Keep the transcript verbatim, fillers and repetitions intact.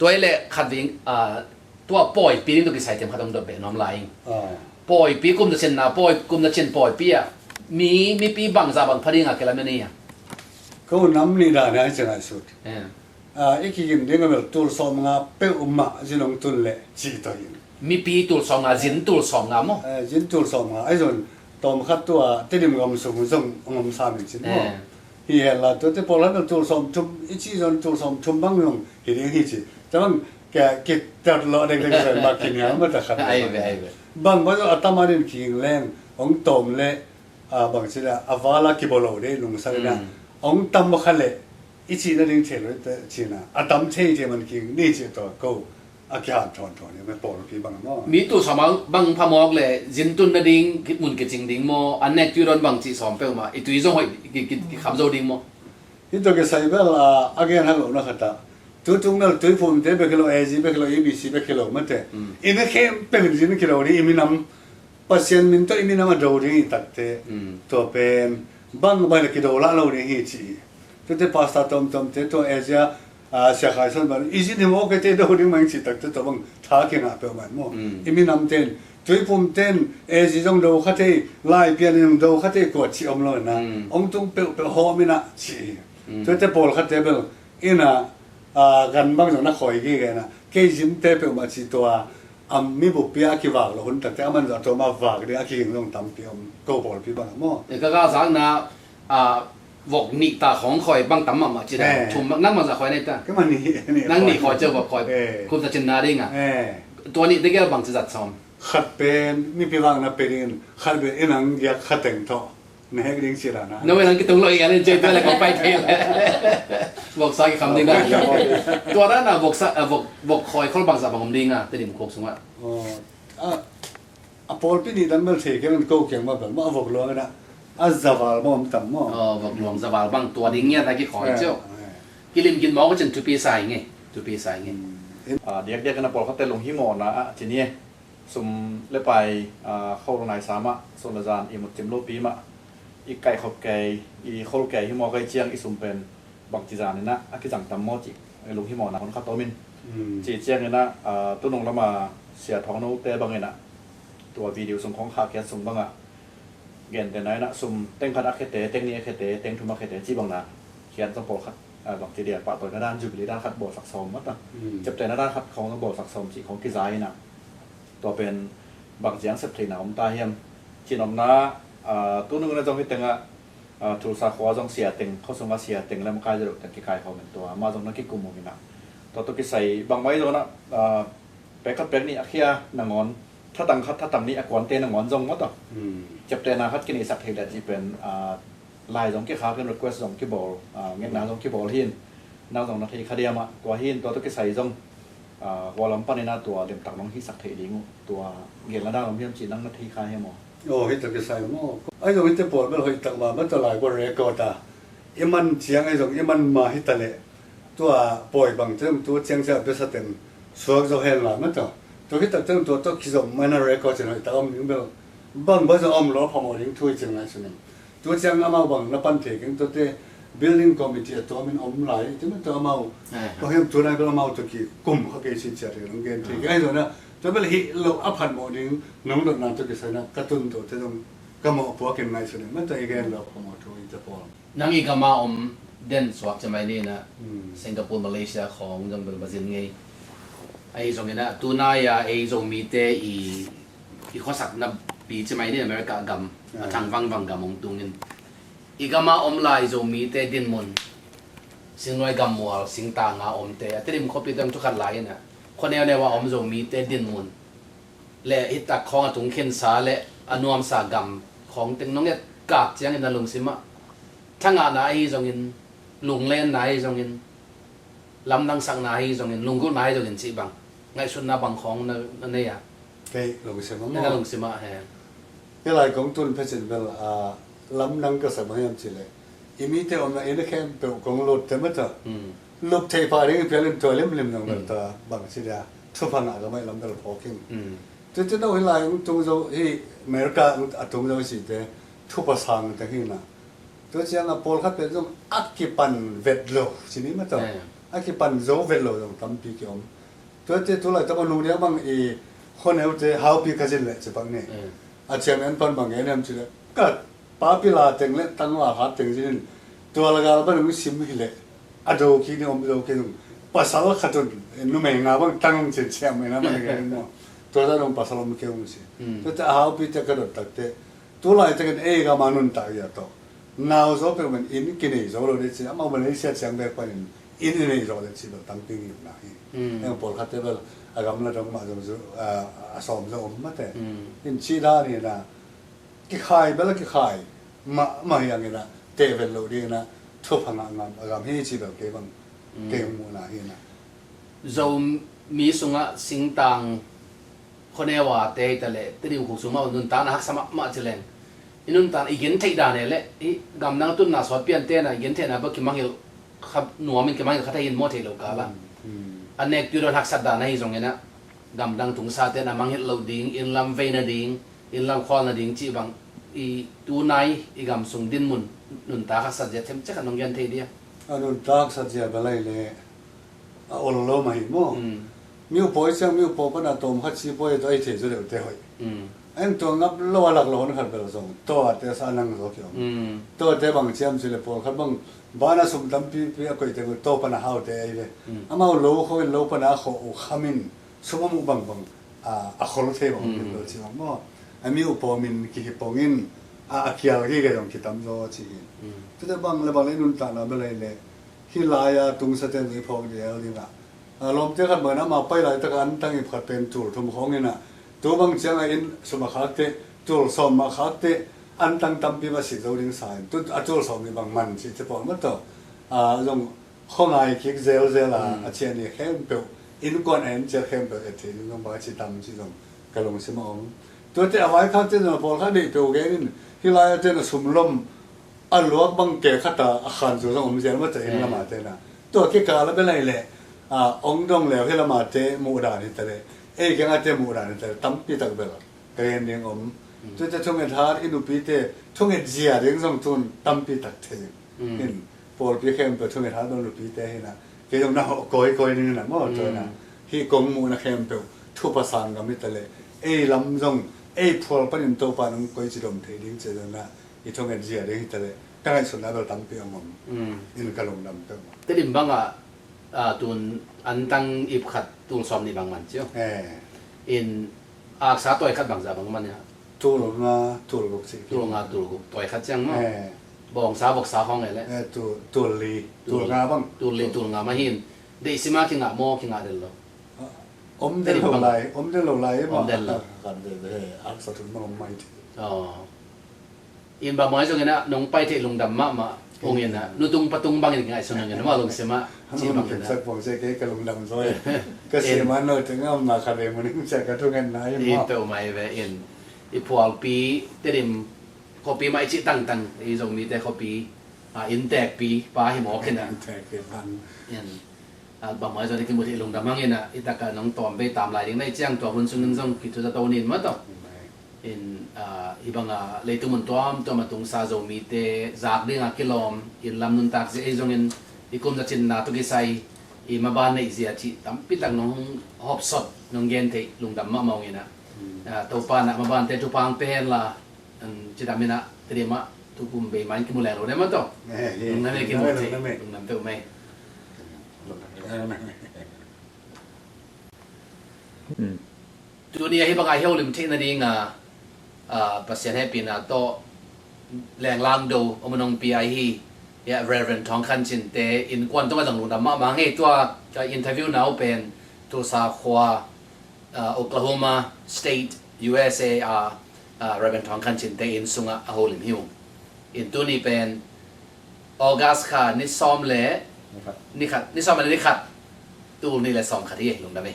Tua i le khat ving, ah, tua pawipi ding tua kisai tem khat hong dot beh nuam lai ing. Ah. Pawipi kum na cin na, pawi, kum na cin pawipi ah. Mi, mipi bangza bang pha ding a kilam na ni a. Ko nam ni dan a i cin a sut. Eh. Ah, i kigin ding a bel tul sawm nga peuh mah zin hong tun le ci to in. Mipi tul sawm nga, zin tul sawm nga maw? Eh, zin tul sawm nga. Ai zon tawm khat tua Tedim gam sung zong hong om sa min cin maw? Eh. Hi hen la, tuate pawl han tul sawm thum, i ci zon tul sawm thum bang zong hi ding hi ci. Tabang kia kitat lo dek dek zai ma kin ya ma ta khat. Ai ve, ai ve. Bang ba zong a tam a din king leng, hong tawm le, a, bang ci la, a vala kibaw lo de, lungsang na. Mm. Hong tam ba kha le, i ci na ding thei lo, te ci na. A tam thei thei man king, ni ci to ko. A kihan thawn thawn, i me pawl pi bang maw. Mi tul sawm bang, bang pha mawk le, zin tun na ding, ki mun kicing ding maw, an nek tui ron bang ci sawm peuh mah, i tui zong hoih, ki, ki, ki kham zo ding maw. Hi tua kisai bel, a, a gen hak lo na khat ah. Tu tung bel Tuiphumte bek hi lo, A G bek hi lo, E B C bek hi lo, mate. Mm. I na khempeuh in zin ki lo ding, i minam. Pasian min tawh i minam a do ding i takte. Mm. Tua pen, bang bai la ki do lah lo ding hi ci. Tuate pastor tomtomte, tua A G a, a, Sia Khai Son bang, i zin hi maw kei te do ding mah ing ci takte, tua bang tha kingah peuh mah maw. Mm. I minam ten, Tuiphum ten, A G zong do kha thei, Laipian zong do kha thei, kua ci om lo na. Mm. Hong tung peuhpeuh hawm in a ci. Mm. Tuate pawl khat te bel, in a, a, gan bang zong na khawi gige na. Kei zin te peuhmah ci tua, a mi bup pi a kivak lo hun takte, a man zong a tawm a vak ding a kiging zong tampi om, ko pawl pi bang maw. E ka ga zak na, a, vok nih ta khawng khawi bang tam mahmah ci da. Eh. Thum nang bang zah khawi nei ta? Ka man nih, nih nang nih khawi. Khawi ciau vok khawi. Eh. Kum ta cin na ding a. Eh. Tua nih te gel bang ci zat sawm. Khat pen mipi vak na pe ding, khat pen in ang giak khat teng tawh. Na hek ding ci la na. Na wen ang kitung lo i a len cei tua le kong pai thei le. Voksa ki kham ding na. Tua da na voksa, a, vok, vok khawi khol bang zah bang om ding a, Tedim khuk sung a. Oh, a, a pawlpi nih dan bel thei kei len ko kiang ma bel, ma vok luang na. A zaval ma om tam maw. Oh, vok luang zaval bang tua ding ngiat a ki khawi ciau. Eh, eh. Kilim kin mawk a cin thupi sa i nge. Thupi sa i nge. Hmm. A, diakdiak in a pawlkhatte lunghimawhna a cin i e. Sum le pai, a, khol nai sa mah, sum le zan i mut cim lopi mah, i kaihkhop kei, i khol kei hi maw kei ciang i sum pen bangci zan in a, a kizang tam maw cih, i lunghimawhna hun khat om in. Mm. Cih ciang in a, a, tunung lam a Sia Thawng No te bang in a, tua video sung khawng khahkhiat sung bang a, gentehna in a sum teng khat a khete, teng nih a khete, teng thum a khete, cih bang na, khian zong pawlkhat, a, bangci dia, pahtawina dan, jubilee dan khat bawlsak sawm mah ta. Mm. Ciaptehna dan khat khawng zong bawlsak sawm cih khawng kiza in a. Tua pen bang ciang sep theihna om ta hiam? Cin omna, a, tunung in a zong hi teng a, a, Tulsa khua zong sia teng, khua sung a sia teng, lam kai zalo teng kikai khawm in tua, amah zong na kikum om in a. Tua tua kisai, bang mai zong na, a, pek khat pek nih a khia nangawn, thatang khat thatang nih a kuante nangawn zong maw ta. Hmm. Ciaptehna khat kineihsak thei le cih pen, a, lai zong kikhak in request zong kibawl, a, ngetna zong kibawl hi in, nang zong na thei kha diam ah, tua hi in tua tawh kisai zong, a, hua lam pan in a tua limtak nong hihsak thei ding uh, tua gel na dan om hiam cih nang na thei kha hiam aw? Aw, hi tawh kisai maw. Ai zong hi te pawl bel hoih tak mah, mah tawh lai kua record a. I man ciang ai zong, i man mah hi ta leh. Tua pawi bang ciang, tua ciang ciang a bia sa teng suak zo hen la mah tawh. Tua hi tak ciang tua tawh kizom mah na record ciang hoih tak om ding bel. Bang bang zong om lo phamawh ding thu hi ciang ngai su ning. Tua ciang amau bang na pan thei keng tuate building committee a tuam in om lai. Tua mah tawh amau. Eh. Tua hiam tua nai bel amau tua kikum kha kei sin ciat hi nong gen thei keng. Ai zong na, tua bel hi lo a phamawh ding nong dot na tua kisai na ka tun tua te zong ka mawh puak in ngai su ning. Mah tua i gen lo phamawh thu hi te pawl. Nang i gam a om den suak ci mai ni na, hmm, Singapore, Malaysia khawng zong bel mazin ngei. Ahi zongin a, tunai a ei Zomite i, i khuasakna pi ci mai ni America gam, a, ah, thang vangvang gam hong tungin. I gam a om lai Zomite dinmun, singnuai gammual, singtang a omte, a Tedim khuapi teng thukhat lai in a, khua neuneu a om Zomite dinmun. Le hi tak khawng a tung khinsa le a nuamsa gam khawng teng nong et kak ciangin na lungsim ah thangahna ahi zongin, lunglenna ahi zongin, lamdangsakna ahi zongin, lunggulhna ahi zongin cih bang ngaihsutna bang khawng na, na nei a? Kei lungsim ah maw? Na lungsim ah he. Hi lai kong tun phe cin bel, a, lamdang ka sak bang hiam cih leh i mite omna inn a khempeuh kong lut te mah ta. Hmm. Lup thei pah ding i pial in tua limlim nang bel ta bang ci dia. Thupha ngah ka mai lam bel phawk in. Hmm. Tuate no hi lai hong tung zo hi America a tung zo hi cite thupha sang te hi na. Tua ciang a pawlkhat pen zong a kipan vet lo ci ni mah ta. Eh. A kipan zo vet lo zong tampi kiom. Tuate tu laitak a nung dia bang i khuaneute haupi ka zin leh ci pak ni. Mm. A ciang en pan bang en em ci leh ka papi la teng le tangval hat teng zin in tua la gal ban hong sim hi leh a do ki ni om do ki nung pasal khat un numei nga bang tang hong cin ciam mai na man ke mo. Tua ta dong pasal om ke hong si. Mm. Tuate a haupi te ka dot tak te tu laitak in ei gam a nuntak ia tawh nau zo peuh man inn kinei zo lo ding ci, amau Malaysia ciang bek panin inn i nei zo ding ci bel tampi ngimna hi. Mm. Eng pawlkhatte bel a gamla dong mah zong zu, a, a sawm zong om mate. Mm. In ci dan hi na, kikhai bel a kikhai mah, mah hi ang hi na, teh vet lo ding hi na, thupha ngah ngam a gam hi ci bel kei bang, mm, kei muhna hi na. Zomi sungah singtang khuaneu a te hi ta leh, Tedim khuk sung mah nuntakna haksa mahmah ci leng. I nuntakna i gentheih dan e leh, i gamdang tunna sawt pian te na i gentheihna bang kimangngilh kha nuam in kimangngilh kha thei in maw thei lo kal a. Mm, mm. A nek tu dawn haksat dan ahi zongin ah, gamdang tungsa te na mangngilh loh ding, inn lam vei nading, inn lam khual nading cih bang, i tunai i gam sung dinmun nuntak haksat zia themcik khat nong gen thei dia? A nuntak haksat zia bel ahi leh a ol lo mah hi maw. Mm. Miupaw i ciang miupaw pana tawm khat sipaw i tawh ei thei zaw deuh te hoih. Mm. A en tua ngap lo a lak lo hon khat bel zong taw a te sa nang zaw kiom. Mm. Taw te bang ciam ci le pawlkhat bang bana sum tampipi a koih teng taw pana hau te ei ve. Mm. Amau lo kho in lo pana a kho uh kham in sum a muh bangbang a, a khol thei bang, mm, lo ci bang maw. A miupaw min kihi pong in a, a kial gige zong kitam zaw ci hi. Mm. Tute bang le bang le i nuntakna bel ahi leh hih lai-a tungsa ten i phawk dial ding ah, a, lawmte khat bangin amah pai laitak a antang ip khat pen tul thum khawng in ah, tu bang ciang a inn sum a khakte, tul sawm mah khakte, antang tampi mah sik zo ding sa in, tu a tul sawm nih bang man cihte pawl mah tawh, a, zong khuangai kik zelzel a, mm, a ciah ni khempeuh, innkuan a en ciat khempeuh et thei ding zong bang a ci tam ci zong ka lungsim a om. Tuate a vaikhakte zong a pawlkhat deih peuh gen in, hih lai-a ten a sumlom a luak bang ke khat a, a khan zu zong om zel mah ta inn, eh, lamate na. Tua kikal a bel ahi leh, a, ong dong leu hih lamate muhdan hi ta leh, ei kiangate muhdan hi ta leh, tampi tak bel ka gen ding om. Mm. Tuate thunget hat i nupite, thunget zia ding zong tun tampi tak thei. Mm. In, pawlpi khempeuh thunget hat bel nupite hi na. Kei zong na hawh kawikawi ding na maw, tua na. Mm. Hih kong muhna khempeuh thupha sang gam hi ta leh, ei lam zong, ei phual panin Topa nong koici dom thei ding ci zong na. I thunget zia ding hi ta leh, ka ngaihsutna bel tampi a om. Mm. In ka lungdam peuh. Tedim bangah, a, tun antang ip khat tul sawm nih bang man cio. Eh. In aksa tawi khat bangzah bang man ia? Tul nga, tul guk cih. Tul nga, tul guk tawi khat ciang maw? Eh. Bawngsa, voksa khawng e leh? Eh, tul, tul li, tul, tul nga bang. Tul li, tul nga mah hi in. Deih sima kingah maw, kingah del lo? Om del lo lai, om del lo lai maw. Om del lo. Kan del, eh, aksa tun maw om mai ti. Oh. In bang mai zongin ah nong pai theih lungdam mahmah. Ong in ah nutung patung bangin ngaihsun ong in ah mah lungsim ah ci bangin ah. Sak pong se kei ka lungdam zaw e. Ka sia man lo teng a om na kha ve muning cia ka thungetna in maw. Peuhmah hi ve in. I phualpi Tedim khuapi mah i cih tangtang i Zomite khuapi, a, inntekpi pa hi mawk in ah. Inntekpi pan. In. A, bangmah zong i kimu thei lungdam hang in ah, i tak a nong tawm bei tam lai ding na i ciang tua hun sung in zong kithuza to nin mah tawh. In, a, hih bang a leitung mun tuamtuam a tungsa Zomite zak ding a kilawm, inn lam nuntak zia ei zong in i kum za cinna tawh kisai, i maban neih zia cih tampi tak nong hawpsot, nong gen theih lungdam mahmah ung in ah. Mm. A, Topa in ah mabante thupha hong pia hen la, An cidam in ah, Tedim ah, tu kum bei mah in kimu leng lo deuh mah tawh. Eh, eh, lungdam e, kimu lungdam e, thei, lungdam e. Lungdam peuhmah e. Lungdam e. Hmm. Tuni a hih bangah i holim theih nading a, a, Pasian hehpihna tawh lenglangdo om a nong pia ahi, ya, Reverend Thawng Khan Cin te innkuan tungah zong lungdam mahmah ing ei. Tua ka interview na uh pen Tulsa khua, a, Oklahoma State, U S A a, a, Reverend Thawng Khan Cin te inn sungah a holim hi ung. In tuni pen August kha ni sawm le ni khat, ni sawm le ni khat, tul nih le sawm khat hi, lungdam e.